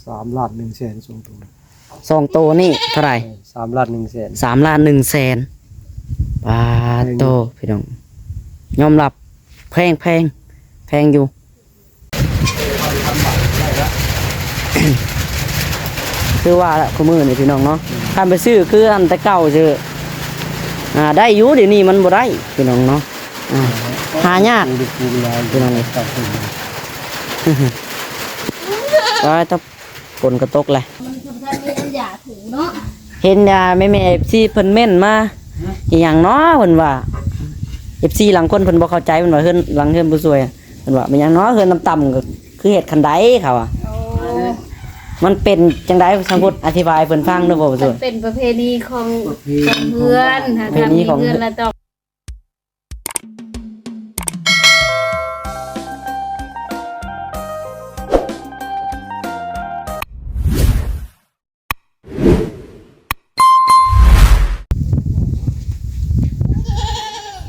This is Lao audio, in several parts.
ສາມລ້ານໜຶ່ງແສນ ສອງໂຕ ສອງໂຕນີ້ເທົ່າໃດ? ເອີ ສາມລ້ານໜຶ່ງແສນ ສາມລ້ານໜຶ່ງແສນ. ປາດໂຕ ແພງຢູ່ ພີ່ນ້ອງ ຍອມຮັບ ແພງ ແພງ ແພງຢູ່. ຄືວ່າລະ ຄູ່ມື້ນີ້ ພີ່ນ້ອງເນາະ ຄັນໄປຊື້ຄືອັນແຕ່ເກົ່າຊື່ ອ່າ ໄດ້ຢູ່ ດຽວນີ້ມັນບໍ່ໄດ້ ພີ່ນ້ອງເນາະ. ອ່າ ຫາຍາກ ພີ່ນ້ອງເອີຍ. ວ່າແຕ່ຝົນກໍຕົກແຫຼະ ມັນສຳຄັນມີອັນຢາຖູເນາະ. ເຫັນ ອ່າ ແມ່ໆ ເອັຟຊີ ເພິ່ນເມັ້ນມາ ອີຫຍັງເນາະ ເພິ່ນວ່າ ເອັຟຊີ ລາງຄົນເພິ່ນບໍ່ເຂົ້າໃຈ ເພິ່ນວ່າເຮືອນ ຫຼັງເຮືອນຜູ້ຊ່ວຍ ເພິ່ນວ່າ ແມ່ນຫຍັງເນາະ ເຮືອນຕ່ຳໆ ກໍຄືເຮັດຄັນໄດ ເຂົາວ່າ. ໂອ້ ມັນເປັນຈັ່ງໃດ ຊ່າງພຸດ ອະທິບາຍໃຫ້ເພິ່ນຟັງເດີ້ ບໍ່ ຜູ້ຊ່ວຍ? ມັນເປັນປະເພນີຂອງ ປະເພນີ ຂອງເຮືອນ ປະເພນີຂອງເຮືອນ ລະຕ້ອງ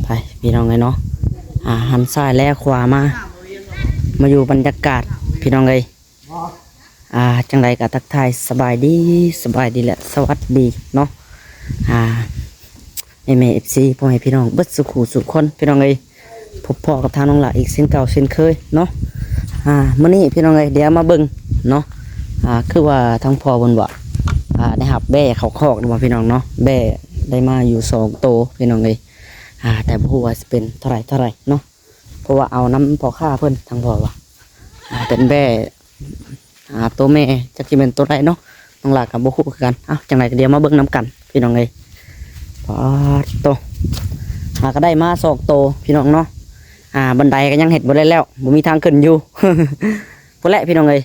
ໄປ ພີ່ນ້ອງເອີຍເນາະ ອ່າ ຫັນຊ້າຍແລຂວາມາ ມາຢູ່ບັນຍາກາດ ພີ່ນ້ອງເອີຍ. ອ່າ ຈັ່ງໃດກໍທັກທາຍສະບາຍດີ ສະບາຍດີ ແລະ ສະຫວັດດີເນາະ ອ່າ ແມ່ໆ ເອັຟຊີ ພໍ່ແມ່ພີ່ນ້ອງເບິດສູ່ຄູ່ສູ່ຄົນ ພີ່ນ້ອງເອີຍ. ພົບພໍ້ກັບທາງນ້ອງຫຼ້າອີກເຊັ່ນເກົ່າເຊັ່ນເຄີຍເນາະ. ອ່າ ມື້ນີ້ພີ່ນ້ອງເອີຍ ດຽວມາເບິ່ງເນາະ ອ່າ ຄືວ່າທາງພໍ່ເພິ່ນວ່າ ອ່າ ໄດ້ຮັບແບ້ເຂົ້າຄອກເນາະ ພີ່ນ້ອງເນາະ. ແບ້ໄດ້ມາຢູ່ສອງໂຕ ພີ່ນ້ອງເອີຍ. ອ່າ ແຕ່ບໍ່ຮູ້ວ່າຊິເປັນເທົ່າໃດເທົ່າໃດເນາະ ເພາະວ່າເອົານຳພໍ່ຄ້າເພິ່ນ ທາງພໍ່ວ່າ ອ່າ ເປັນແບ້ ອ່າ ໂຕແມ່ ຈັກຊິແມ່ນໂຕໃດເນາະ ນ້ອງຫຼ້າກໍບໍ່ຮູ້ຄືກັນ. ເອົ້າ ຈັ່ງໃດກໍດຽວມາເບິ່ງນຳກັນ ພີ່ນ້ອງເອີຍ. ປາດໂຕ ອ່າ ກໍໄດ້ມາສອງໂຕ ພີ່ນ້ອງເນາະ. ອ່າ ບັນໄດກໍຍັງເຮັດບໍ່ໄດ້ແລ້ວ ບໍ່ມີທາງຂຶ້ນຢູ່ ພຸ້ນແຫຼະ ພີ່ນ້ອງເອີຍ.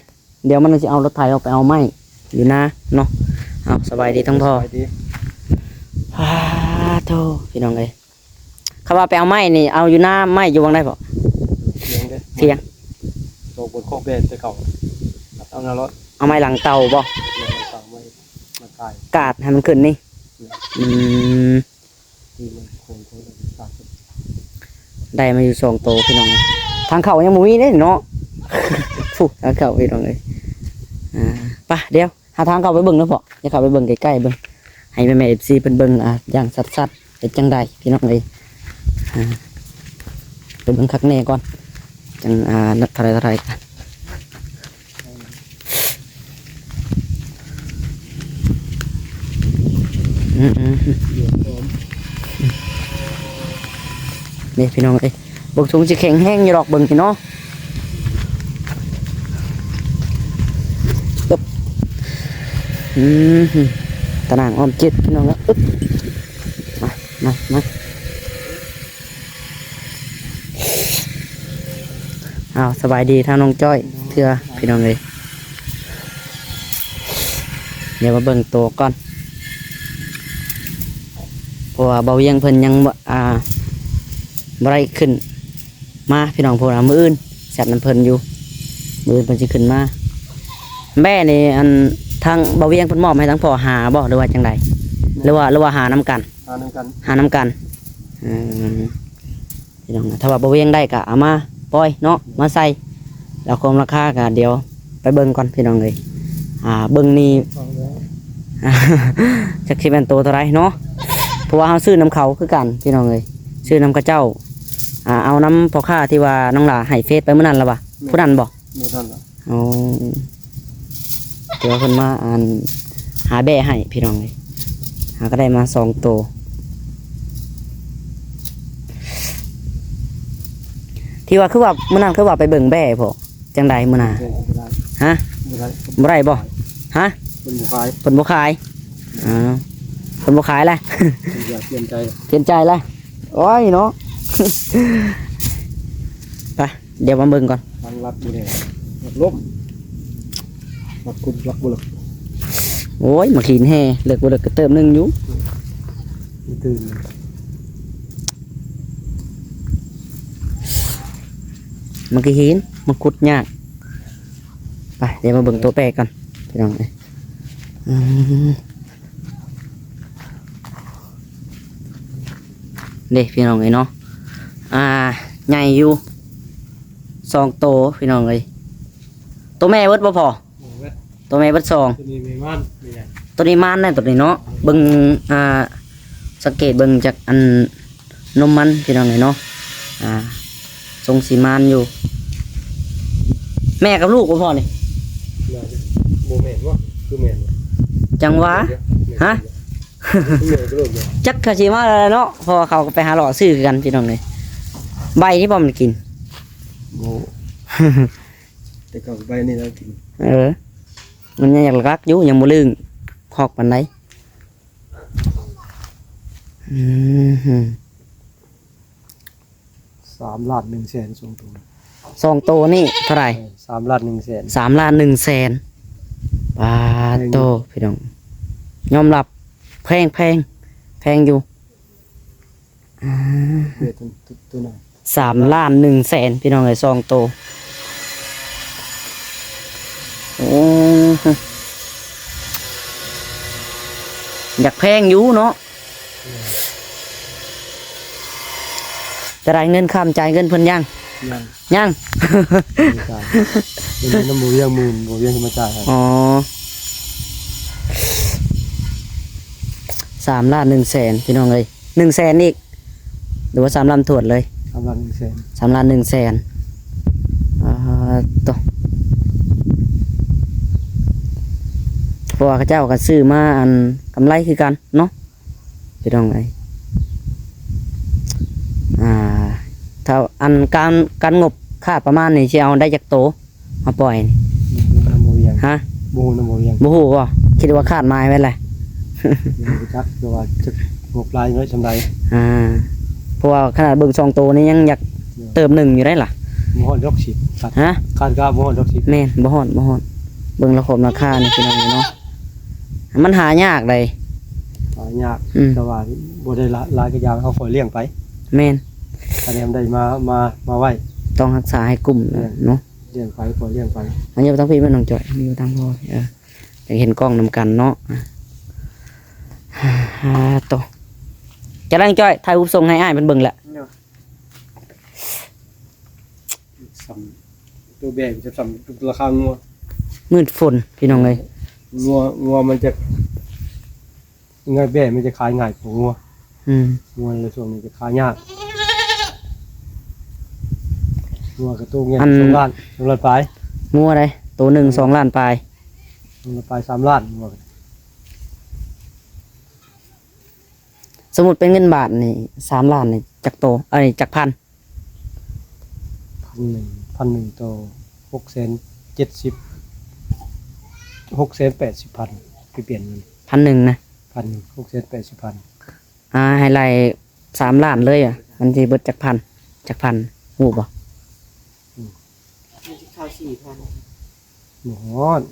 ດຽວມັນຊິເອົາລົດໄຖອອກໄປເອົາໄມ້ຢູ່ນາເນາະ. ເອົາ ສະບາຍດີທັງພໍ່ ສະບາຍດີ. ປາດໂຕ ພີ່ນ້ອງເອີຍ. ຄຳວ່າໄປເອົາໄມ້ນີ້ ເອົາຢູ່ນາ ໄມ້ຢູ່ຫວ່າງໃດພໍ່? ຖຽງເດ້ ຖຽງ ໂຕບົນຄອກແບນແຕ່ເກົ່າ ເອົານາລົດ ເອົາໄມ້ຫຼັງເຕົາບໍ່? ແມ່ນ ຫຼັງເຕົາ ໄມ້ ໄມ້ກາຍ ກາດໃຫ້ມັນຂຶ້ນນີ້. ແມ່ນ ອືມ ທີ່ມັນໂຄ້ງໆ ກາດຂຶ້ນ ໄດ້ມາຢູ່ສອງໂຕ ພີ່ນ້ອງ. ທາງເຂົ້າຍັງບໍ່ມີເດ້ເນາະ ພຸ້ນ ທາງເຂົ້າ ພີ່ນ້ອງເອີຍ. ອ່າ ໄປ ດຽວ ຫາທາງເຂົ້າໄປເບິ່ງເນາະພໍ່ ຢາກເຂົ້າໄປເບິ່ງໃກ້ໆ ເບິ່ງ ໃຫ້ແມ່ໆ ເອັຟຊີ ເພິ່ນເບິ່ງ ອ່າ ຢ່າງຊັດໆ ເປັນຈັ່ງໃດ ພີ່ນ້ອງເອີຍ. ອ່າ ໄປເບິ່ງຄັກແນ່ກ່ອນ ຈັ່ງ ອ່າ ນັບເທົ່າໃດເທົ່າໃດກັນ. ອືມ ນີ້ ພີ່ນ້ອງເອີຍ ເບິ່ງຊົງຊິແຂງແຮງຢູ່ດອກ ເບິ່ງນີ້ເນາະ. ອຶບ ອືມ ຕາໜ່າງອ້ອມເຈັດ ພີ່ນ້ອງເອີຍ. ອຶບ ມາ ມາ ມາ ເອົາ ສະບາຍດີທາງນ້ອງຈ້ອຍເທື່ອ ພີ່ນ້ອງເອີຍ. ດຽວມາເບິ່ງໂຕກ່ອນ ເພາະວ່າບ່າວວຽງເພິ່ນຍັງບໍ່ ອ່າ ບໍ່ໄດ້ຂຶ້ນມາ ພີ່ນ້ອງ. ເພາະວ່າມື້ອື່ນແຊັດນຳເພິ່ນຢູ່ ມື້ອື່ນເພິ່ນຊິຂຶ້ນມາ. ແບ້ນີ້ ອັນ ທາງບ່າວວຽງເພິ່ນມອບໃຫ້ທາງພໍ່ຫາບໍ່ ຫຼືວ່າຈັ່ງໃດ? ຫຼືວ່າ ຫຼືວ່າຫານຳກັນ? ຫານຳກັນ ຫານຳກັນ. ອືມ ພີ່ນ້ອງ ຖ້າວ່າບໍ່ວຽງໄດ້ກໍເອົາມາປ່ອຍເນາະ ມາໃສ່ ແລ້ວຄວາມລາຄາກໍດຽວໄປເບິ່ງກ່ອນ ພີ່ນ້ອງເອີຍ. ອ່າ ເບິ່ງນີ້ ຈັກຊິແມ່ນໂຕເທົ່າໃດເນາະ ເພາະວ່າເຮົາຊື້ນຳເຂົາຄືກັນ ພີ່ນ້ອງເອີຍ ຊື້ນຳເຂົາເຈົ້າ. ອ່າ ເອົານຳພໍ່ຄ້າທີ່ວ່ານ້ອງຫຼ້າໃຫ້ເຟສໄປມື້ນັ້ນລະວະ? ແມ່ນ ຜູ້ນັ້ນບໍ່? ມື້ນັ້ນລະ. ອໍ ທີ່ວ່າເພິ່ນມາ ອັນ ຫາແບ້ໃຫ້ ພີ່ນ້ອງເອີຍ ຫາກໍໄດ້ມາສອງໂຕ. ທີ່ວ່າ ຄືວ່າມື້ນັ້ນ ຄືວ່າໄປເບິ່ງແບ້ພໍ ຈັ່ງໃດມື້ນັ້ນ? ບໍ່ໄດ້ ຮະ? ບໍ່ໄດ້ ບໍ່ໄດ້ບໍ່? ຮະ? ເພິ່ນບໍ່ຂາຍ ເພິ່ນບໍ່ຂາຍ. ອໍ ເພິ່ນບໍ່ຂາຍແລ້ວ ເພິ່ນຢາກປ່ຽນໃຈ ປ່ຽນໃຈແລ້ວ. ໂອ້ຍເນາະ ໄປ ດຽວມາເບິ່ງກ່ອນ. ທາງລັດຢູ່ນີ້ ລັດລົມ ລັດຂຸດ ລັດບໍ່ເລິກ. ໂອ້ຍ ໝາກຫີນແຮ່ ເລິກບໍ່ເລິກກໍເຕີບໜຶ່ງຢູ່ ຕື່ນ ໝາກຫີນ ມາຂຸດຍາກ. ໄປ ດຽວມາເບິ່ງໂຕແປກກ່ອນ ພີ່ນ້ອງເອີຍ. ອືມ ເດ້ ພີ່ນ້ອງເອີຍເນາະ ອ່າ ໃຫຍ່ຢູ່ສອງໂຕ ພີ່ນ້ອງເອີຍ. ໂຕແມ່ເບິດບໍ່ພໍ່? ເບິດ ຕົວແມ່ເບິດສອງ ຕົວນີ້ແມ່ມ່ານ ແມ່ໃຫຍ່ ຕົວນີ້ມ່ານນະ ຕົວນີ້ເນາະ ເບິ່ງ ອ່າ ສັງເກດເບິ່ງຈາກອັນນົມມັນ ພີ່ນ້ອງເອີຍເນາະ ອ່າ ຊົງສີມ່ານຢູ່ ແມ່ກັບລູກບໍ່ພໍ່ນີ້ ໜ້າຈະບໍ່ແມ່ນວະ ຄືແມ່ນວະ ຈັ່ງຫວາ ແມ່ນ ຮະ ແມ່ນ ແມ່ນ ຈັກເຂົາຊິມາແລ້ວເນາະ ເພາະວ່າເຂົາກໍໄປຫາເລາະຊື້ຄືກັນ ພີ່ນ້ອງເອີຍ ໃບນີ້ບໍ່ມັນກິນ ບໍ່ ແຕ່ເຂົາກໍໃບນີ້ແລ້ວກິນ ເອີ ມັນຍັງຢາກລັກຢູ່ ຍັງບໍ່ລຶ້ງຮອກປານໃດ ອືມ ສາມລ້ານໜຶ່ງແສນ ສອງໂຕ ສອງໂຕນີ້ເທົ່າໃດ? ເອີ ສາມລ້ານໜຶ່ງແສນ ສາມລ້ານໜຶ່ງແສນ ປາດໂຕ ແພງຢູ່ ພີ່ນ້ອງ ຍອມຮັບແພງ ແພງ ແພງຢູ່ ອືມ ເວດຕົວ ຕົວ ຕົວນັ້ນ ສາມລ້ານໜຶ່ງແສນ ພີ່ນ້ອງເອີຍ ສອງໂຕ ໂອ້ ຢາກແພງຢູ່ເນາະ ອືມ ຈະໄດ້ເງິນຄ້ຳຈ່າຍເງິນເພິ່ນຍັງ? ຍັງ ຍັງ ຍັງບໍ່ຈ່າຍ ເງິນນຳບໍ່ວຽງໝື່ນ ບໍ່ວຽງຊິມາຈ່າຍໃຫ້ ອໍ ສາມລ້ານໜຶ່ງແສນ ພີ່ນ້ອງເອີຍ ໜຶ່ງແສນອີກ ຫຼືວ່າສາມລ້ານຖ້ວນເລີຍ? ສາມລ້ານໜຶ່ງແສນ ສາມລ້ານໜຶ່ງແສນ ອ່າ ໂຕ ເພາະວ່າເຂົາເຈົ້າກໍຊື້ມາ ອັນ ກຳໄລຄືກັນເນາະ ພີ່ນ້ອງເອີຍ ອ່າ ຖ້າ ອັນ ການ ການງົບຄາດປະມານນີ້ ຊິເອົາໄດ້ຈັກໂຕ ມາປ່ອຍນີ້ ບໍ່ຮູ້ນຳບໍ່ວຽງ ຮະ ບໍ່ຮູ້ນຳບໍ່ວຽງ ບໍ່ຮູ້ບໍ່? ຄິດວ່າຄາດໝາຍໄວ້ແຫຼະ ບໍ່ຮູ້ຈັກ ແຕ່ວ່າຈັກງົບລາຍໄວ້ສ່ຳໃດ ອ່າ ເພາະວ່າຂະໜາດເບິ່ງສອງໂຕນີ້ຍັງຢາກ ເອີ ເຕີມໜຶ່ງຢູ່ໄດ໋ລະ ບໍ່ຮອດດອກສິບ ຄາດ ຮະ ຄາດກະບໍ່ຮອດດອກສິບ ແມ່ນ ບໍ່ຮອດ ບໍ່ຮອດ ເບິ່ງລະຄົມລາຄານີ້ ພີ່ນ້ອງເນາະ ມັນຫາຍາກໃດ໋ ຫາຍາກ ອືມ ແຕ່ວ່າບໍ່ໄດ້ຫຼາຍ ຫຼາຍກໍຢ່າ ເຮົາຄ່ອຍລ້ຽງໄປ ແມ່ນ ຄັນແນມໄດ້ມາ ມາ ມາໄວ້ ຕ້ອງຮັກສາໃຫ້ກຸ້ມ ແມ່ນ ເນາະ ລ້ຽງໄປ ຄ່ອຍລ້ຽງໄປ ມາຢູ່ທາງພີ້ ແມ່ນ້ອງຈ້ອຍ ມາຢູ່ທາງພໍ່ ເອີ ຢາກເຫັນກ້ອງນຳກັນເນາະ ອ່າ ໂຕ ຈະໄດ້ຈ້ອຍ ຖ່າຍຮູບສົ່ງໃຫ້ອ້າຍເພິ່ນເບິ່ງແຫຼະ ໂດຍ ສ່ຳ ໂຕແບກຈະສ່ຳລາຄາງົວ ມືດຝົນ ພີ່ນ້ອງເອີຍ ງົວ ງົວມັນຈະ ງ່າຍ ແບກມັນຈະຂາຍງ່າຍກວ່າງົວ ອືມ ງົວໃນຊ່ວງນີ້ຈະຂາຍຍາກ ງົວກະໂຕໃຫຍ່ ອັນ ສອງລ້ານ ສອງລ້ານປາຍ ງົວໃດ ໂຕໜຶ່ງ ສອງລ້ານປາຍ ສອງລ້ານປາຍ ສາມລ້ານ ງົວ ສົມມຸດເປັນເງິນບາດນີ້ ສາມລ້ານນີ້ຈັກໂຕ ເອີຍ ຈັກພັນ? ພັນໜຶ່ງ ພັນໜຶ່ງຕໍ່ ຫົກແສນເຈັດສິບ ຫົກແສນແປດສິບພັນ ໄປປ່ຽນເງິນ ພັນໜຶ່ງນະ ພັນໜຶ່ງ ຫົກແສນແປດສິບພັນ ອ່າ ໃຫ້ໄລ່ສາມລ້ານເລີຍ ມັນຊິເບິດຈັກພັນ ຈັກພັນ ຮູ້ບໍ່? ອືມ ມັນຊິເຂົ້າສີ່ພັນ ບໍ່ຮອດ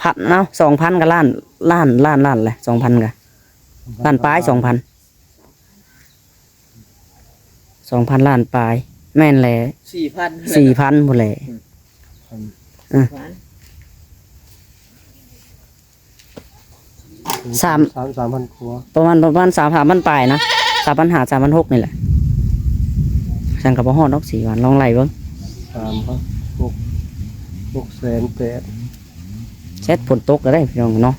ພັນເນາະ ສອງພັນກໍລ້ານ ລ້ານ ລ້ານ ລ້ານແຫຼະ ສອງພັນກໍ ສອງພັນ ລ້ານປາຍ ສອງພັນ ສອງພັນລ້ານປາຍ ແມ່ນແຫຼະ ສີ່ພັນ ສີ່ພັນພຸ້ນແຫຼະ ອືມ ເອີ ສາມ ສາມ ສາມພັນກວ່າ ປະມານ ປະມານສາມ ສາມພັນປາຍນະ ສາມພັນຫ້າ ສາມພັນຫົກນີ້ແຫຼະ ຊັ້ນກໍບໍ່ຮອດດອກ ສີ່ພັນ ລອງໄລ່ເບິ່ງ ສາມພັນຫົກ ຫົກແສນແປດ ແຊັດຝົນຕົກແລ້ວເດ້ພີ່ນ້ອງເນາະ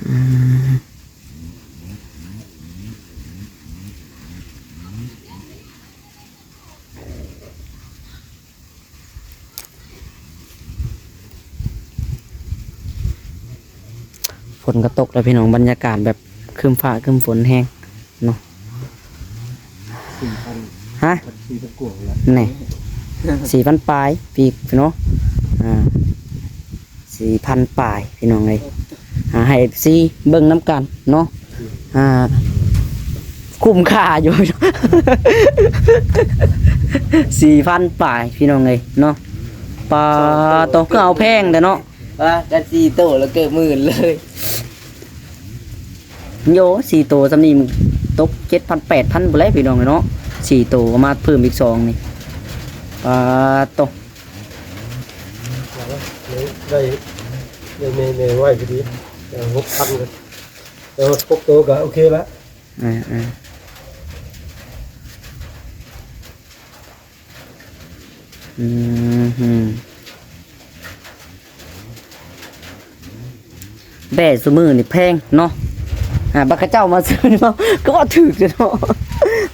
ອືມ ຝົນກໍຕົກແລ້ວພີ່ນ້ອງ ບັນຍາກາດແບບຄຶ້ມຟ້າຄຶ້ມຝົນແຮງເນາະ ສີ່ພັນ ຮະ ສີ່ພັນກວ່າແລ້ວ ແນ່ ສີ່ພັນປາຍປີກເນາະ ອ່າ ສີ່ພັນປາຍພີ່ນ້ອງເອີຍ ອ່າ ໃຫ້ເອັຟຊີເບິ່ງນຳກັນເນາະ ອ່າ ຄຸ້ມຄ່າຢູ່ ສີ່ພັນປາຍພີ່ນ້ອງເອີຍເນາະ ປາໂຕ ຄືເອົາແພງແທ້ເນາະ ວ່າກັນສີ່ໂຕແລ້ວເກີບໝື່ນເລີຍ ໂຍ ສີ່ໂຕຊ່ຳນີ້ມັນຕົກເຈັດພັນ ແປດພັນພຸ້ນແຫຼະພີ່ນ້ອງເອີຍເນາະ ສີ່ໂຕກໍມາເພີ່ມອີກສອງນີ້ ປາໂຕ ໄດ້ ໄດ້ແມ່ ແມ່ໄວ້ພໍດີ ເອີ ຫົກພັນກໍ ເອີ ຫົກໂຕກໍໂອເຄລະ ເອີ ເອີ. ອືມ ແບ້ຊຸມື້ນີ້ແພງເນາະ ອ່າ ບັດເຂົາເຈົ້າມາຊື້ເນາະ ກໍວ່າຖືກເນາະ.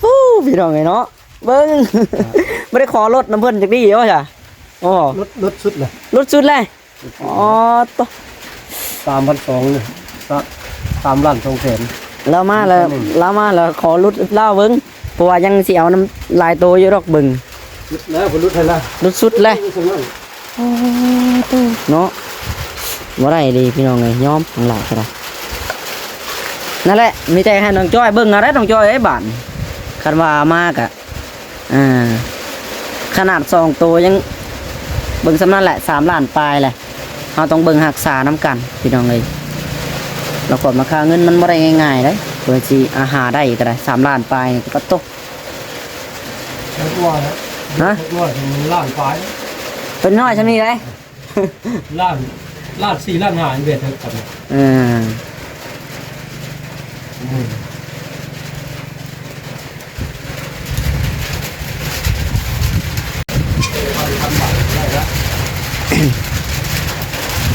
ໂອ້ ພີ່ນ້ອງເອີຍເນາະ ເບິ່ງ ບໍ່ໄດ້ຂໍລົດນຳເພິ່ນຈັກດີ້ບໍ່ຊະ. ໂອ້ ລົດ ລົດສຸດເລີຍ ລົດສຸດເລີຍ. ອໍ ໂຕ ສາມພັນສອງ ສາມ ສາມລ້ານສອງແສນ. ລາວມາແລ້ວ ລາວມາແລ້ວ ຂໍຫຼຸດລາວເບິ່ງ ເພາະວ່າຍັງຊິເອົານຳຫຼາຍໂຕຢູ່ດອກ. ເບິ່ງ ຫຼຸດແລ້ວ ເພິ່ນຫຼຸດໃຫ້ລະ ຫຼຸດສຸດແລ້ວ. ອໍ ໂຕ ເນາະ ບໍ່ໄດ້ເດ້ພີ່ນ້ອງເອີຍ ຍອມທັງຫຼາຍກໍໄດ້. ນັ້ນແຫຼະ ມີແຕ່ໃຫ້ນ້ອງຈ້ອຍເບິ່ງເອົາເດ້ ນ້ອງຈ້ອຍເອີຍ ບາດ ຄັນວ່າມາກະ ອ່າ ຂະໜາດສອງໂຕຍັງເບິ່ງສ່ຳນັ້ນແຫຼະ ສາມລ້ານປາຍແຫຼະ. ເຮົາຕ້ອງເບິ່ງຮັກສານຳກັນພີ່ນ້ອງເອີຍ. ລາວຄວາມລາຄາເງິນມັນບໍ່ໄດ້ງ່າຍໆເດ້ ເພື່ອຊິຫາໄດ້ກໍໄດ້ ສາມລ້ານປາຍນີ້ ປະໂຕ ຮະ ລ້ານປາຍ ຕົວນ້ອຍຊ່ຳນີ້ເດ້. ລ້ານ ລ້ານສີ່ ລ້ານຫ້າ ເວດເທົ່າກັນ. ເອີ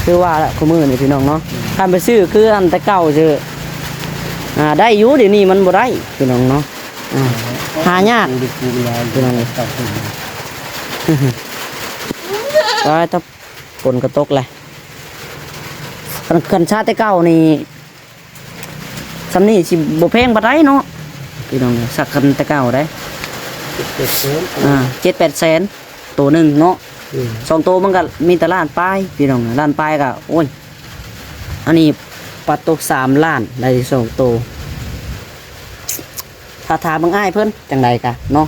ຄືວ່າລະ ຄູ່ມື້ນີ້ພີ່ນ້ອງເນາະ ຄັນໄປຊື້ຄືອັນແຕ່ເກົ່າຊື່ ອ່າ ໄດ້ຢູ່ ດຽວນີ້ມັນບໍ່ໄດ້ພີ່ນ້ອງເນາະ. ອ່າ ຫາຍາກພີ່ນ້ອງເອີຍ. ຕາຍ ຕະ ຝົນກໍຕົກແຫຼະ. ຄັນ ຄັນຊາແຕ່ເກົ່ານີ້ ຊ່ຳນີ້ຊິບໍ່ແພງປານໃດເນາະພີ່ນ້ອງ ສັກຄັນແຕ່ເກົ່າໄດ໋ ເຈັດແປດແສນ ອ່າ ເຈັດແປດແສນ ໂຕໜຶ່ງເນາະ. ອືມ ສອງໂຕມັນກໍມີແຕ່ລ້ານປາຍພີ່ນ້ອງ ລ້ານປາຍກໍ ໂອ້ຍ ອັນນີ້ປາໂຕ ສາມລ້ານໄດ້ສອງໂຕ. ຖ້າ ຖ້າເບິ່ງອ້າຍເພິ່ນຈັ່ງໃດກະເນາະ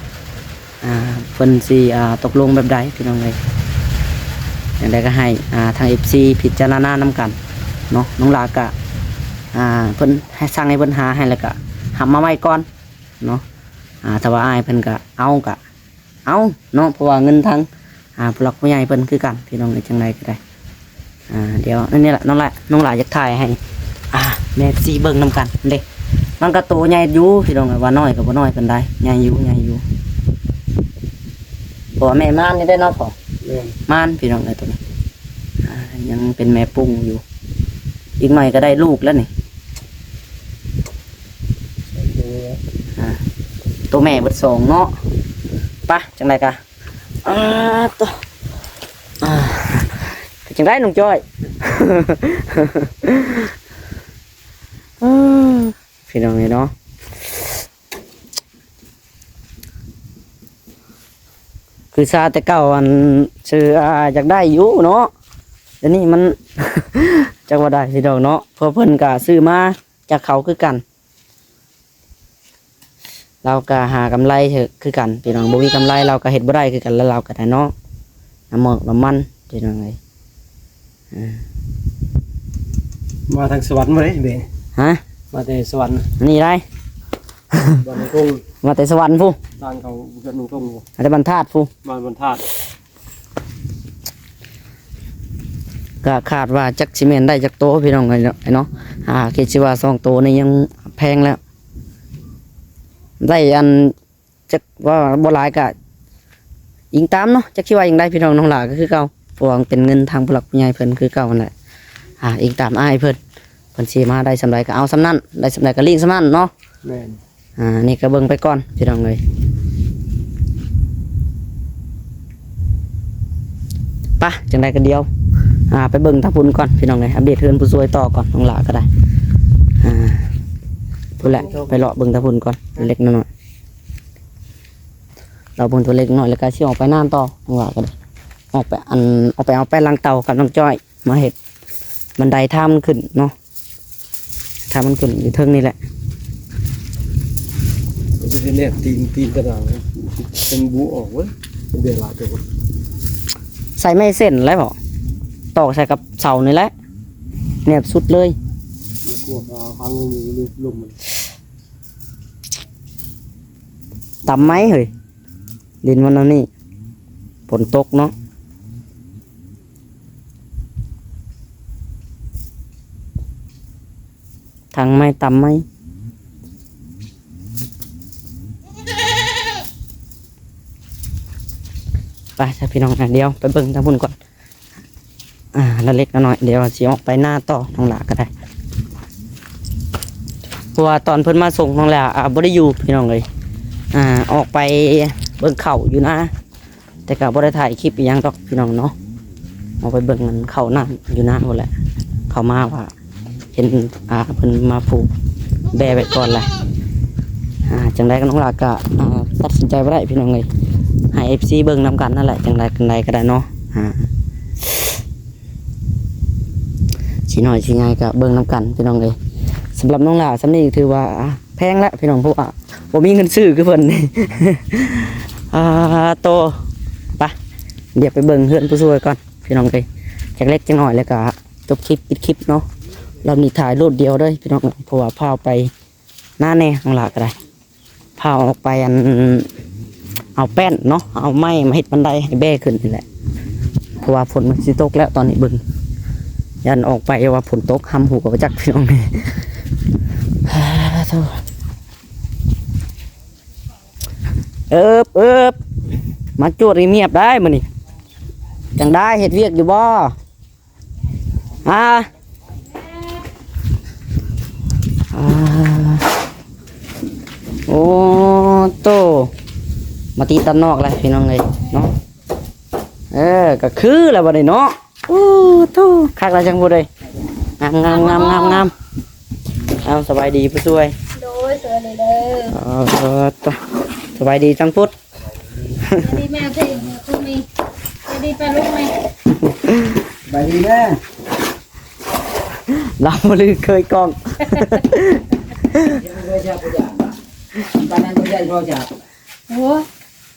ອ່າ ເພິ່ນຊິ ອ່າ ຕົກລົງແບບໃດພີ່ນ້ອງເອີຍ. ຈັ່ງໃດກໍໃຫ້ ອ່າ ທາງເອັຟຊີພິຈາລະນານຳກັນເນາະ. ນ້ອງຫຼ້າກະ ອ່າ ເພິ່ນໃຫ້ ສັ່ງໃຫ້ເພິ່ນຫາໃຫ້ ແລ້ວກະຮັບມາໄວ້ກ່ອນເນາະ. ອ່າ ຖ້າວ່າອ້າຍເພິ່ນກະເອົາກະ ເອົາເນາະ ເພາະວ່າເງິນທາງ ອ່າ ຜູ້ຫຼັກຜູ້ໃຫຍ່ເພິ່ນຄືກັນພີ່ນ້ອງເອີຍ. ຈັ່ງໃດກໍໄດ້ ອ່າ ດຽວອັນນີ້ລະ ນ້ອງຫຼ້າ ນ້ອງຫຼ້າຢາກຖ່າຍໃຫ້ ອ່າ ແມ່ເອັຟຊີເບິ່ງນຳກັນເດ້. ມັນກໍໂຕໃຫຍ່ຢູ່ພີ່ນ້ອງເອີຍ ວ່ານ້ອຍກໍບໍ່ນ້ອຍປານໃດ ໃຫຍ່ຢູ່ ໃຫຍ່ຢູ່. ເພາະວ່າແມ່ມານນີ້ໄດ໋ເນາະພໍ່ ແມ່ນ ມານພີ່ນ້ອງເອີຍ ໂຕນີ້ ອ່າ ຍັງເປັນແມ່ປຸງຢູ່ ອີກໜ້ອຍກໍໄດ້ລູກແລ້ວນີ້. ອ່າ ໂຕແມ່ເບິດສອງເນາະ. ປະ ຈັ່ງໃດກະ ອ່າ ໂຕ ອ່າ ເປັນຈັ່ງໃດນ້ອງຈ້ອຍ? ເອີ ພີ່ນ້ອງເອີຍເນາະ ຄືຊາແຕ່ເກົ່າ ອັນ ຊື່ ອ່າ ຢາກໄດ້ຢູ່ເນາະ. ດຽວນີ້ມັນ ຈັກວ່າໄດ້ຊິດອກເນາະ ເພາະເພິ່ນກະຊື້ມາຈາກເຂົາຄືກັນ. ລາວກໍຫາກຳໄລຄືກັນພີ່ນ້ອງ ບໍ່ມີກຳໄລລາວກໍເຮັດບໍ່ໄດ້ຄືກັນ ລະລາວກໍໄດ້ເນາະ ນ້ຳໝອກນ້ຳມັນພີ່ນ້ອງເອີຍ. ເອີ ມາທາງສະຫວັນບໍ່ເດ້ເບ? ຮະ? ມາແຕ່ສະຫວັນ ນີ້ໄດ໋ ບ້ານນ້ອງຕົງ ມາແຕ່ສະຫວັນພຸ້ນ ບ້ານເຂົາເຮືອນນ້ອງຕົງ ມາແຕ່ບ້ານທາດພຸ້ນ ບ້ານ ບ້ານທາດ. ກໍຄາດວ່າຈັກຊິແມ່ນໄດ້ຈັກໂຕພີ່ນ້ອງເອີຍເນາະ ອ່າ ຄິດຊິວ່າສອງໂຕນີ້ຍັງແພງແລ້ວ ໄດ້ອັນ ຈັກວ່າບໍ່ຫຼາຍກໍອີງຕາມເນາະ ຈັກຊິວ່າຈັ່ງໃດພີ່ນ້ອງ. ນ້ອງຫຼ້າກໍຄືເກົ່າ ເພາະວ່າເປັນເງິນທາງຜູ້ຫຼັກຜູ້ໃຫຍ່ເພິ່ນຄືເກົ່າຫັ້ນແຫຼະ ອ່າ ອີງຕາມອ້າຍເພິ່ນ ເພິ່ນຊິມາໄດ້ສ່ຳໃດກໍເອົາສ່ຳນັ້ນ ໄດ້ສ່ຳໃດກໍລ້ຽງສ່ຳນັ້ນເນາະ. ແມ່ນ. ອ່າ ນີ້ກໍເບິ່ງໄປກ່ອນພີ່ນ້ອງເອີຍ ປະ ຈັ່ງໃດກໍດຽວ ອ່າ ໄປເບິ່ງທາງພຸ້ນກ່ອນພີ່ນ້ອງເອີຍ ອັບເດດເຮືອນຜູ້ຊ່ວຍຕໍ່ກ່ອນ ນ້ອງຫຼ້າກໍໄດ້ ອ່າ ພຸ້ນແຫຼະ ໄປເລາະເບິ່ງທາງພຸ້ນກ່ອນ ເລັກນ້ອຍ ເລາະເບິ່ງຕົວເລັກນ້ອຍ ແລ້ວກໍຊິອອກໄປນານຕໍ່ ນ້ອງຫຼ້າກໍໄດ້ ອອກໄປ ອັນ ອອກໄປເອົາແປ້ນລ້າງເຕົາກັບນ້ອງຈ້ອຍ ມາເຮັດບັນໄດທາງມັນຂຶ້ນເນາະ ທາງມັນຂຶ້ນຢູ່ເທິງນີ້ແຫຼະ. ມັນຈະໄດ້ແນບຕີນ ຕີນຕະໜາງ ເປັນບູອອກເວີຍ ເປັນເບຍຫຼາຍຕົວ. ໃສ່ໄມ້ເສັ້ນແລ້ວບໍ? ຕອກໃສ່ກັບເສົານີ້ແຫຼະ ແນບສຸດເລີຍ. ຕຳໄມ້ເຮີ້ຍ ດິນມັນອັນນີ້ ຝົນຕົກເນາະ. ຖັງໄມ້ ຕຳໄມ້. ໄປຊະພີ່ນ້ອງ ອ່າ ດຽວໄປເບິ່ງທາງພຸ້ນກ່ອນ ອ່າ ລະເລັກລະນ້ອຍ ດຽວຊິອອກໄປນາຕໍ່ ນ້ອງຫຼ້າກໍໄດ້ ເພາະວ່າຕອນເພິ່ນມາສົ່ງນ້ອງຫຼ້າ ອ່າ ບໍ່ໄດ້ຢູ່ພີ່ນ້ອງເອີຍ ອ່າ ອອກໄປເບິ່ງເຂົ້າຢູ່ນາ ແຕ່ກໍບໍ່ໄດ້ຖ່າຍຄລິບອີ່ຫຍັງດອກພີ່ນ້ອງເນາະ ເອົາໄປເບິ່ງມັນເຂົ້ານ້ຳຢູ່ນາພຸ້ນແຫຼະ ເຂົ້າມາວ່າເຫັນ ອ່າ ເພິ່ນມາຜູກແບ້ໄວ້ກ່ອນແຫຼະ ອ່າ ຈັ່ງໃດກໍນ້ອງຫຼ້າກໍ ອ່າ ຕັດສິນໃຈບໍ່ໄດ້ພີ່ນ້ອງເອີຍ ໃຫ້ເອັຟຊີເບິ່ງນຳກັນນັ້ນແຫຼະ ຈັ່ງໃດຈັ່ງໃດກໍໄດ້ເນາະ ອ່າ ຊິນ້ອຍຊິໃຫຍ່ກໍເບິ່ງນຳກັນພີ່ນ້ອງເອີຍ ສຳລັບນ້ອງຫຼ້າຊ່ຳນີ້ຖືວ່າ ອ່າ ແພງແຫຼະພີ່ນ້ອງ ເພາະວ່າບໍ່ມີເງິນຊື້ຄືເພິ່ນ ອ່າ ໂຕ ໄປ ດຽວໄປເບິ່ງເຮືອນຜູ້ຊ່ວຍກ່ອນພີ່ນ້ອງເອີຍ ຈັກເລັກຈັກນ້ອຍ ແລ້ວກໍຈົບຄລິບ ປິດຄລິບເນາະ ລອບນີ້ຖ່າຍໂລດດຽວເດີພີ່ນ້ອງ ເພາະວ່າພາໄປນາແດ່ ນ້ອງຫຼ້າກໍໄດ້ ພາອອກໄປ ອັນ ເອົາແປ້ນເນາະ ເອົາໄມ້ມາເຮັດບັນໄດໃຫ້ແບ້ຂຶ້ນນີ້ແຫຼະ ເພາະວ່າຝົນມັນຊິຕົກແລ້ວ ຕອນນີ້ເບິ່ງ ຢ້ານອອກໄປວ່າຝົນຕົກ ຫ້ຳຫູກໍບໍ່ຈັກພີ່ນ້ອງ ເອີບ ເອີບ ມາຈວດງຽບໆໄດ້ມື້ນີ້ ຈັ່ງໃດ ເຮັດວຽກຢູ່ບໍ່? ອ່າ ອ່າ ໂອ້ໂຕ ມາຕິດຕັດນອກແລ້ວພີ່ນ້ອງເອີຍເນາະ ເອີ ກໍຄືແລ້ວບັດນີ້ເນາະ ໂອ້ໂຕ ຄັກແລ້ວຈັ່ງບໍ່ໄດ້ ງາມໆໆໆ ເອົາ ສະບາຍດີຜູ້ຊ່ວຍ ໂດຍ ສະບາຍດີເດີ ເອີ ສະບາຍດີທັງພຸດ ດີແມ່ເພງ ຄືມີ ດີປາລຸງແມ່ ສະບາຍດີເດີ ລາວບໍ່ລືເຄີຍກ້ອງ ໂອ້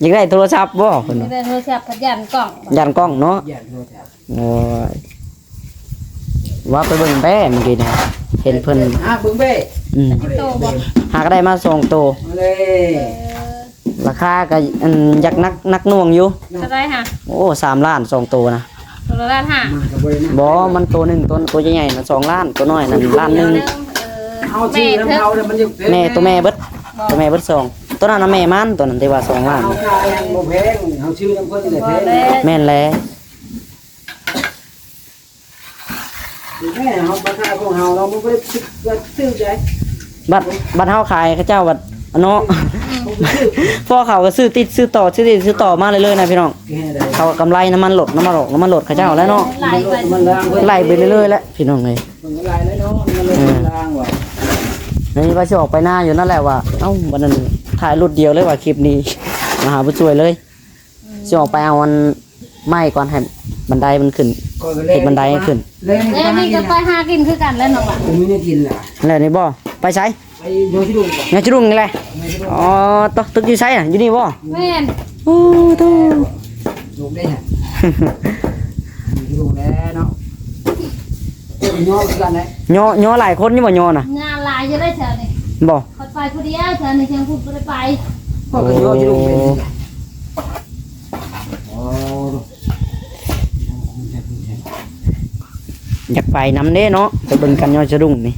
ຢາກໄດ້ໂທລະສັບບໍ່ ເພິ່ນວ່າ ຢາກໄດ້ໂທລະສັບ ພັດຢ້ານກ້ອງ ຢ້ານກ້ອງເນາະ ຢ້ານໂທລະສັບ ໂອ້ຍ ວ່າໄປເບິ່ງແບ້ມື້ກີ້ນີ້ ເຫັນເພິ່ນ ຫາເບິ່ງແບ້ ອືມ ໂຕບໍ່ ຫາກໍໄດ້ມາສອງໂຕ ເອີ ລາຄາກໍ ອັນ ຢາກໜັກ ໜັກໜ່ວງຢູ່ ເທົ່າໃດຫະ? ໂອ້ ສາມລ້ານສອງໂຕນະ ໂຕລະລ້ານຫ້າ ມັນກໍບໍ່ໄດ້ໜັກ ບໍ່ ມັນໂຕໜຶ່ງ ໂຕ ໂຕໃຫຍ່ໆນະ ສອງລ້ານ ໂຕນ້ອຍນັ້ນລ້ານໜຶ່ງ ເອີ ເອົາຊື້ນຳເຂົາແລ້ວມັນຢູ່ ແມ່ ໂຕແມ່ເບິດ ບໍ່ ໂຕແມ່ເບິດສອງ ໂຕນັ້ນນະແມ່ມັນ ໂຕນັ້ນທີ່ວ່າສອງລ້ານ ເຮົາຂາຍຍັງບໍ່ແພງ ເຮົາຊື້ນຳເພິ່ນນີ້ແຫຼະແພງ ແມ່ນແຫຼະ ແມ່ເຮົາ ພາສາຂອງເຮົາເນາະ ມັນບໍ່ໄດ້ຖືກ ວ່າຖືກໃດ໋ ບັດ ບັດເຮົາຂາຍເຂົາເຈົ້າບັດເນາະ ອືມ ພໍເຂົາກໍຊື້ຕິດຊື້ຕໍ່ ຊື້ຕິດຊື້ຕໍ່ມາເລື້ອຍໆນະພີ່ນ້ອງ ເຂົາກໍກຳໄລນ້ຳມັນລົດ ນ້ຳມັນອອກ ນ້ຳມັນລົດເຂົາເຈົ້າແລ້ວເນາະ ໄລ່ໄປ ໄລ່ໄປເລື້ອຍໆແຫຼະພີ່ນ້ອງເອີຍ ມັນກໍໄລ່ແລ້ວເນາະ ນ້ຳມັນລົດ ເອີ ມັນລ້າງວ່າ ນີ້ວ່າຊິອອກໄປນາຢູ່ນັ້ນແຫຼະວ່າ ເອົ້າ ບັດນັ້ນຖ່າຍລົດດຽວເລີຍວ່າຄລິບນີ້ ມາຫາຜູ້ຊ່ວຍເລີຍ ຊິອອກໄປເອົາອັນໄມ້ກ່ອນ ໃຫ້ບັນໄດມັນຂຶ້ນ ເຮັດບັນໄດໃຫ້ຂຶ້ນ ແລ້ວນີ້ກໍໄປຫາກິນຄືກັນແຫຼະນ້ອງຫຼ້າ ບໍ່ມີແນວກິນລະ ແລ້ວນີ້ບໍ່ ໄປໃສ? ໄປໂຍຊິລຸງ ໂຍຊິລຸງນີ້ແຫຼະ ອໍ ຕຶກຢູ່ໃສນະ ຢູ່ນີ້ບໍ່? ແມ່ນ ໂອ້ໂຕ ລຸງເດ້ ໂຍຊິລຸງແລ້ວເນາະ ໂຍຄືກັນແຫຼະ ໂຍ ໂຍຫຼາຍຄົນຢູ່ບໍ່ ໂຍນະ? ງານຫຼາຍຢູ່ເດ້ແຖວນີ້ ບໍ່ ຂ້ອຍໄປຜູ້ດຽວ ແຖວນີ້ຍັງຜູ້ບໍ່ໄດ້ໄປ ຂ້ອຍກໍໂຍຊິລຸງເປັນ ໂອ້ ຢາກໄປນຳເດ້ເນາະ ໄປເບິ່ງກັນຍອດສະດຸ້ງນີ້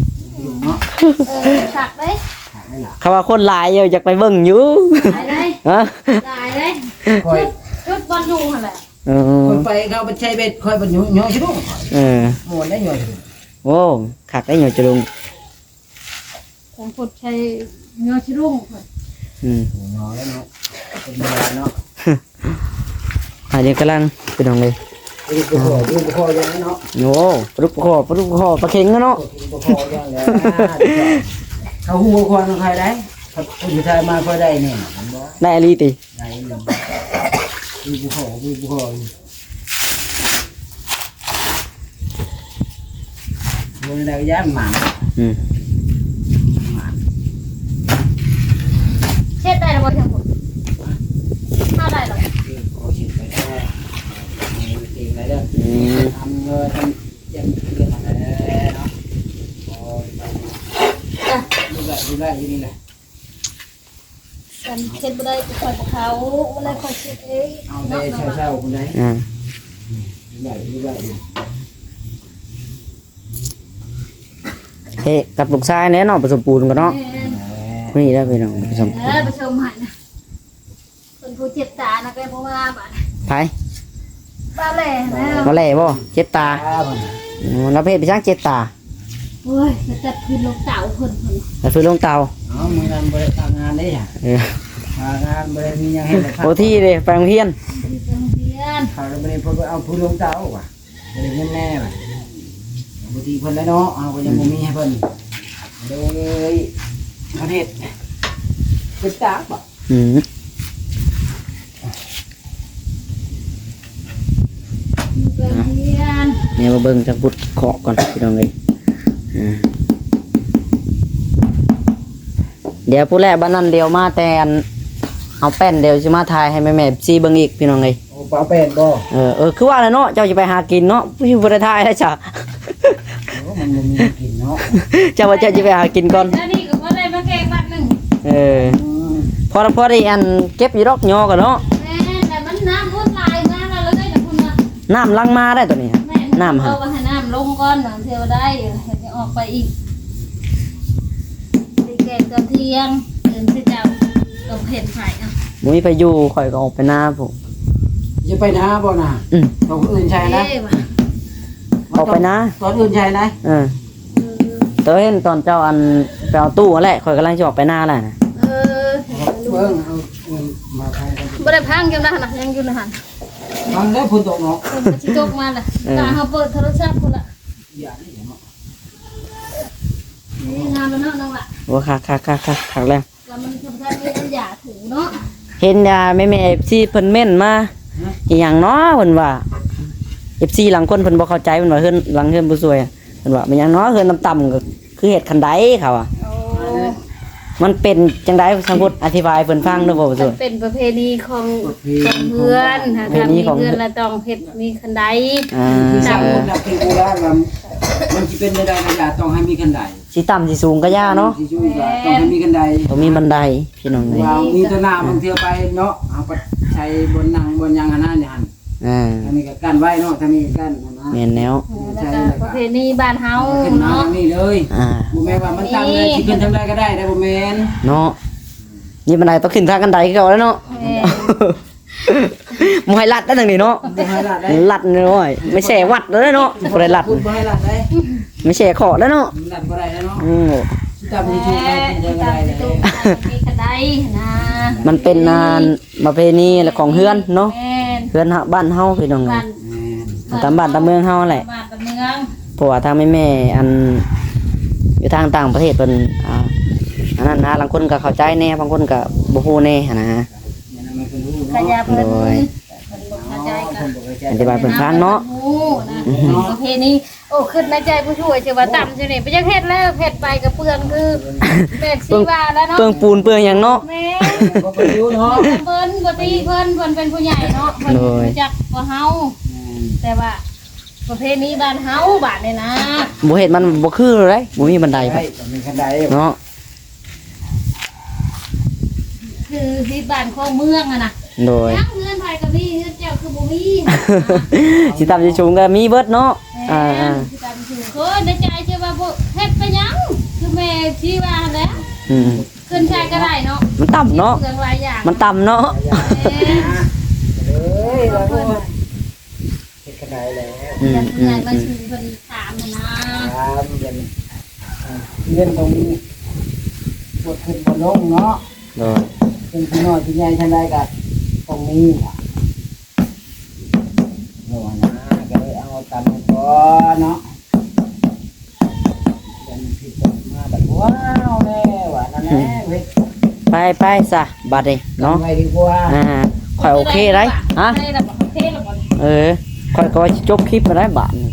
ເອີ ຄັກເດ້ ຄັນວ່າຄົນຫຼາຍຢູ່ ຢາກໄປເບິ່ງຢູ່ ຫຼາຍເດ້ ຮະ ຫຼາຍເດ້ ຂ້ອຍ ຈຸດ ຈຸດບ່ອນຢູ່ຫັ້ນແຫຼະ ເອີ ຂ້ອຍໄປເຂົາໄປໃຊ້ເບັດ ຂ້ອຍໄປຍອດສະດຸ້ງ ເອີ ມ່ວນໄດ້ຍອດສະດຸ້ງ ໂອ້ ຄັກໄດ້ຍອດສະດຸ້ງ ຂອງຄົນໄທຍອດສະດຸ້ງ ອືມ ເນາະ ເປັນເວລາເນາະ ອັນນີ້ກຳລັງ ພີ່ນ້ອງເອີຍ ປາດຸກປາຄໍ່ ປາດຸກປາຄໍ່ຢ່າງນັ້ນເນາະ ໂອ້ ປາດຸກປາຄໍ່ ປາດຸກປາຄໍ່ ປາເຂັງເນາະ ປາເຂັງປາຄໍ່ຢ່າງແລ້ວ ເຂົາຮູ້ຄວາມຂອງໃຜໄດ້ ຜູ້ຊາຍມາຄ່ອຍໄດ້ແນ່ ແມ່ນບໍ່ ໄດ້ອີ່ຫຼີຕິ ໄດ້ຢູ່ ປາດຸກປາຄໍ່ ປາດຸກປາຄໍ່ ບໍ່ໄດ້ຢ້ານໝາ ອືມ ໝາ ເຮັດໄດ້ແລ້ວບໍ່ ເທິງພຸ້ນ ເຮັດໄດ້ແລ້ວ ເອີ ຂໍເຮັດໄດ້ ເອີ ເກັ່ງໄດ້ເດີ ອືມ ທຳເງິນ ເຈັບເງິນໄດ້ເນາະ ໂອ້ຍ ໄດ້ ໄດ້ ຢູ່ນີ້ແຫຼະ ຄັນເຮັດບໍ່ໄດ້ກໍຂ້ອຍບໍ່ເຂົ້າ ບໍ່ໄດ້ຂ້ອຍເຮັດເອງ ເອົາແຕ່ເຊົ້າໆພຸ້ນໃດ ອືມ ໄດ້ ໄດ້ ເຮັດກັບລູກຊາຍແດ່ເນາະ ປະສົມປູນກັນເນາະ ແມ່ນ ນີ້ແຫຼະພີ່ນ້ອງ ປະສົມ ເອີ ປະສົມໃຫ້ນະ ເພິ່ນຜູ້ເຈັບຕານະ ກໍບໍ່ມາບາດ ໃຜ? ວ່າແຫຼະນະ ວ່າແຫຼະບໍ່? ເຈັບຕາ. ຕາເພິ່ນ. ອືມ ລາວໄປເຮັດໄປຫຍັງເຈັບຕາ? ໂອ້ຍ ໄປຕັດຟືນລົງເຕົາເພິ່ນ ເພິ່ນ ຕັດຟືນລົງເຕົາ. ເອົ້າ ມື້ນັ້ນບໍ່ໄດ້ພັກງານເດ້ຫະ. ເອີ ພັກງານ ບໍ່ໄດ້ມີຫຍັງເຮັດເລີຍ. ໂອທີເດ້ ໄປໂຮງຮຽນ. ໄປໂຮງຮຽນ ເຂົາລະບໍ່ໄດ້ ເພິ່ນເອົາຟືນລົງເຕົາວ່າ ບໍ່ໄດ້ເງິນແດ່ວ່າ. ໂອທີເພິ່ນແຫຼະເນາະ ເຮົາກໍຍັງບໍ່ມີໃຫ້ເພິ່ນ ອືມ ເລີຍເຮັດ ເຮັດຕາກບໍ່. ອືມ ໄປໂຮງຮຽນ. ແນວມາເບິ່ງທາງພຸ້ນເຄາະກ່ອນພີ່ນ້ອງເອີຍ. ອ່າ ດຽວພຸ້ນແຫຼະ ບັດນັ້ນດຽວມາແຕ່ອັນ ເອົາແປ້ນ ດຽວຊິມາຖ່າຍໃຫ້ແມ່ໆ ເອັຟຊີ ເບິ່ງອີກພີ່ນ້ອງເອີຍ. ໂອ້ ເອົາແປ້ນບໍ່? ເອີ ເອີ ຄືວ່າແຫຼະເນາະ ເຈົ້າຊິໄປຫາກິນເນາະ ຢູ່ບໍ່ໄດ້ຖ່າຍແລ້ວຊະ. ໂອ້ ມັນບໍ່ມີກິນເນາະ ເຈົ້າວ່າເຈົ້າຊິໄປຫາກິນກ່ອນ. ອັນນີ້ກໍບໍ່ໄດ້ມາແກງບັດໜຶ່ງ. ເອີ ອືມ ພໍລະ ພໍໄດ້ອັນເກັບຢູ່ດອກຍໍກໍເນາະ. ແມ່ນ ແຕ່ມັນນ້ຳພຸ້ນຫຼາຍມາແລ້ວເລີຍນະພຸ້ນນະ. ນ້ຳຫຼັງມາໄດ້ຕົວນີ້. ແມ່ນ ນ້ຳຫັ້ນ ເອົາໄວ້ໃຫ້ນ້ຳລົງກ່ອນ ບາງເທື່ອບໍ່ໄດ້ ເຮັດໃຫ້ອອກໄປອີກ. ໄປແກງຕອນທ່ຽງ ຕື່ນຊິເຈົ້າກໍເຫັນໃຜ. ເອົ້າ ບໍ່ມີໃຜຢູ່ ຂ້ອຍກໍອອກໄປນາພຸ້ນ. ຈະໄປນາບໍ່ນະ? ອືມ ຕ້ອງອື່ນໃສ່ນະ. ເອີ ອອກໄປນາ ຕອນອື່ນໃສ່ນະ. ເອີ ເອີ ເອີ ເຫັນຕອນເຈົ້າອັນ ໄປເອົາຕູ້ຫັ້ນແຫຼະ ຂ້ອຍກຳລັງຊິອອກໄປນາແລ້ວນະ. ເອີ ເບິ່ງເອົາ ເອີ ມາໄທກັນ ບໍ່ໄດ້ພັງຢູ່ນະຫັ້ນນະ ຍັງຢູ່ນະຫັ້ນ. ພັງແລ້ວຝົນຕົກເນາະ. ຝົນກໍຊິຕົກມາລະ. ເອີ ຕາເຮົາເປີດໂທລະສັບພຸ້ນລະ. ຢ່ານີ້ເນາະ. ນີ້ງາມແລ້ວເນາະນ້ອງລະ. ໂອ້ ຄັກໆໆໆ ຄັກແລ້ວ. ແລ້ວມັນກໍບໍ່ທັນມີອັນຢາຖູເນາະ. ເຫັນ ອ່າ ແມ່ໆ ເອັຟຊີ ເພິ່ນເມັ້ນມາ ຫະ ອີຫຍັງເນາະ ເພິ່ນວ່າ ເອັຟຊີ ລາງຄົນເພິ່ນບໍ່ເຂົ້າໃຈ ເພິ່ນວ່າເຮືອນ ຫຼັງເຮືອນຜູ້ຊ່ວຍ ເພິ່ນວ່າແມ່ນຫຍັງເນາະ ເຮືອນຕ່ຳໆ ກໍຄືເຮັດຄັນໄດ ເຂົາວ່າ. ໂອ້ ມັນເປັນຈັ່ງໃດ ຊ່າງພຸດ ອະທິບາຍໃຫ້ເພິ່ນຟັງເດີບໍ່ ຜູ້ຊ່ວຍ? ມັນເປັນປະເພນີຂອງ ປະເພນີຂອງເຮືອນ ຂອງບ້ານ ປະເພນີຂອງເຮືອນ ລະຕ້ອງເຮັດມີຄັນໄດ. ອ່າ ຕາມຫຼັກທີ່ບູຮານວ່າ ມັນຊິເປັນໄດ້ໄດ້ກໍຢ່າ ຕ້ອງໃຫ້ມີຄັນໄດ. ຊິຕ່ຳຊິສູງກໍຢ່າເນາະ. ຊິສູງກໍຕ້ອງໃຫ້ມີຄັນໄດ ຕ້ອງມີບັນໄດພີ່ນ້ອງເອີຍ. ວ່າມີແຕ່ໜ້າບາງເທື່ອໄປເນາະ ເຮົາກໍໃຊ້ບ່ອນນັ່ງບ່ອນຫຍັງຫັ້ນນະ ນີ້ຫັ້ນ. ອ່າ ທາງນີ້ກໍກັ້ນໄວ້ເນາະ ທາງນີ້ກໍກັ້ນຫັ້ນນະ. ແມ່ນແລ້ວ ເອີ ແລ້ວກໍປະເພນີບ້ານເຮົາເນາະ ນີ້ເລີຍ. ອ່າ ບໍ່ແມ່ນວ່າມັນຕ່ຳເລີຍ ຊິຂຶ້ນທາງໃດກໍໄດ້ ບໍ່ແມ່ນເນາະ. ມີບັນໄດຕ້ອງຂຶ້ນທາງຄັນໄດຄືເກົ່າແລ້ວເນາະ. ແມ່ນ ບໍ່ໃຫ້ລັດໄດ້ທາງນີ້ເນາະ. ບໍ່ໃຫ້ລັດໄດ້ ລັດນ້ອຍ ໄມ້ແຊວັດແລ້ວເນາະ. ບໍ່ໄດ້ລັດ ບໍ່ໃຫ້ລັດໄດ້ ໄມ້ແຊເຄາະແລ້ວເນາະ. ລັດບໍ່ໄດ້ແລ້ວເນາະ. ອືມ ຊິຕຳມີໂຊກໄດ້ ມີຄັນໄດນະ. ມັນເປັນອັນປະເພນີຂອງເຮືອນເນາະ. ແມ່ນ ເຮືອນເຮົາ ບ້ານເຮົາພີ່ນ້ອງເອີຍ. ແມ່ນ ຕາມບ້ານຕາມເມືອງເຮົາຫັ້ນແຫຼະ ຕາມບ້ານຕາມເມືອງ. ເພາະວ່າທາງແມ່ໆ ອັນ ຢູ່ທາງຕ່າງປະເທດເພິ່ນ ອ່າ ອັນນັ້ນນະ ລາງຄົນກໍເຂົ້າໃຈແດ່ ບາງຄົນກໍບໍ່ຮູ້ແດ່ຫັ້ນນະ. ຂະຫຍາເພິ່ນ ໂດຍ ເພິ່ນບໍ່ເຂົ້າໃຈກໍ ອະທິບາຍເພິ່ນຟັງເນາະ. ຮູ້ນະ ອືຮຶ ປະເພນີ. ໂອ້ ຄິດໃນໃຈຜູ້ຊ່ວຍຊິວ່າຕ່ຳຊິນີ້ ບໍ່ຢາກເຮັດແລ້ວ ເຮັດໄປກໍເປືອງຄືແມ່ນຊິວ່າແລ້ວເນາະ ເປືອງປູນເປືອງຫຍັງເນາະ. ແມ່ນ ບໍ່ໄປຢູ່ເນາະ ເພິ່ນບໍ່ຕິເພິ່ນ ເພິ່ນເປັນຜູ້ໃຫຍ່ເນາະ ເພິ່ນ ໂດຍ ຮູ້ຈັກກວ່າເຮົາ. ແມ່ນ ແຕ່ວ່າປະເພນີບ້ານເຮົາບາດນີ້ນະ ບໍ່ເຮັດມັນບໍ່ຄືເລີຍ ບໍ່ມີບັນໄດ ໄດ້ ບໍ່ມີຄັນໄດເນາະ. ຄືທີ່ບ້ານຂອງເມືອງຫັ້ນນະ. ໂດຍ ເຮືອນໃຜກໍມີ ເຮືອນເຈົ້າຄືບໍ່ມີ? ຊິຕ່ຳຊິສູງກໍມີເບິດເນາະ. ແມ່ນ ອ່າໆ ຊິຕ່ຳສູງ ໂອ້ຍ ໃນໃຈຊິວ່າບໍ່ເຮັດໄປຫຍັງ ຄືແມ່ຊິວ່າຫັ້ນແຫຼະ. ອືມ ຂຶ້ນໃສ່ກໍໄດ້ເນາະ ມັນຕ່ຳເນາະ ເປືອງຫຼາຍຢ່າງ ມັນຕ່ຳເນາະ. ແມ່ນ ເອີຍ ວ່າ ເຮັດກະໄດແລ້ວ. ອືມ ອືມ ອືມ ເພິ່ນຖາມຫັ້ນນະ ຖາມເພິ່ນ ອ່າ ເງິນຕ້ອງມີ ບໍ່ຂຶ້ນບໍ່ລົງເນາະ. ໂດຍ ເປັນຜູ້ນ້ອຍຜູ້ໃຫຍ່ທາງໃດກໍຕ້ອງມີຫວະ ໂດຍນະ ກໍເລີຍເອົາຕາມກ່ອນເນາະ. ເປັນຜິດມາບັດ ວ້າວແລ້ວ ວ່ານັ້ນແຫຼະເວີຍ. ໄປ ໄປຊະ ບັດນີ້ເນາະ ໄປດີກວ່າ. ອ່າ ຂ້ອຍໂອເຄໄດ໋ ຮະ ໂອເຄແລ້ວບໍ່? ເອີ ຂ້ອຍກໍວ່າຊິຈົບຄລິບແລ້ວໄດ໋ ບາດນີ້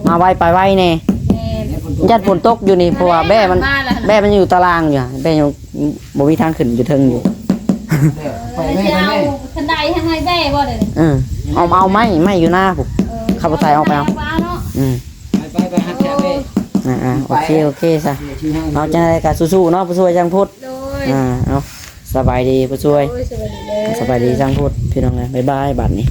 ມາໄວໄປໄວແດ່. ແມ່ນ ຢ້ານຝົນຕົກຢູ່ນີ້ ເພາະວ່າແບ້ມັນ ແບ້ມັນຢູ່ຕາລ່າງຢູ່ ແບ້ຍັງບໍ່ມີທາງຂຶ້ນຢູ່ເທິງຢູ່. ເອີ ໄປແມ່ ໄປແມ່ ຊິເອົາຄັນໄດໃຫ້ແບ້ບໍ່ເດ? ເອີ ເອົາ ເອົາໄມ້ ໄມ້ຢູ່ນາພຸ້ນ. ເອີ ເຂົາບໍ່ໃສ່ອອກໄປເອົາ ເອົາເນາະ. ອືມ ໄປ ໄປ ໄປຫາແຂກເດ້. ອ່າໆ ໂອເຄ ໂອເຄຊະ ເອົາ ຈັ່ງໃດກໍສູ້ໆເນາະ ຜູ້ຊ່ວຍຊ່າງພຸດ. ໂດຍ ອ່າ ເອົາ ສະບາຍດີຜູ້ຊ່ວຍ. ໂດຍ ສະບາຍດີເດີ ສະບາຍດີຊ່າງພຸດ ພີ່ນ້ອງເອີຍ ບາຍບາຍ ບາດນີ້.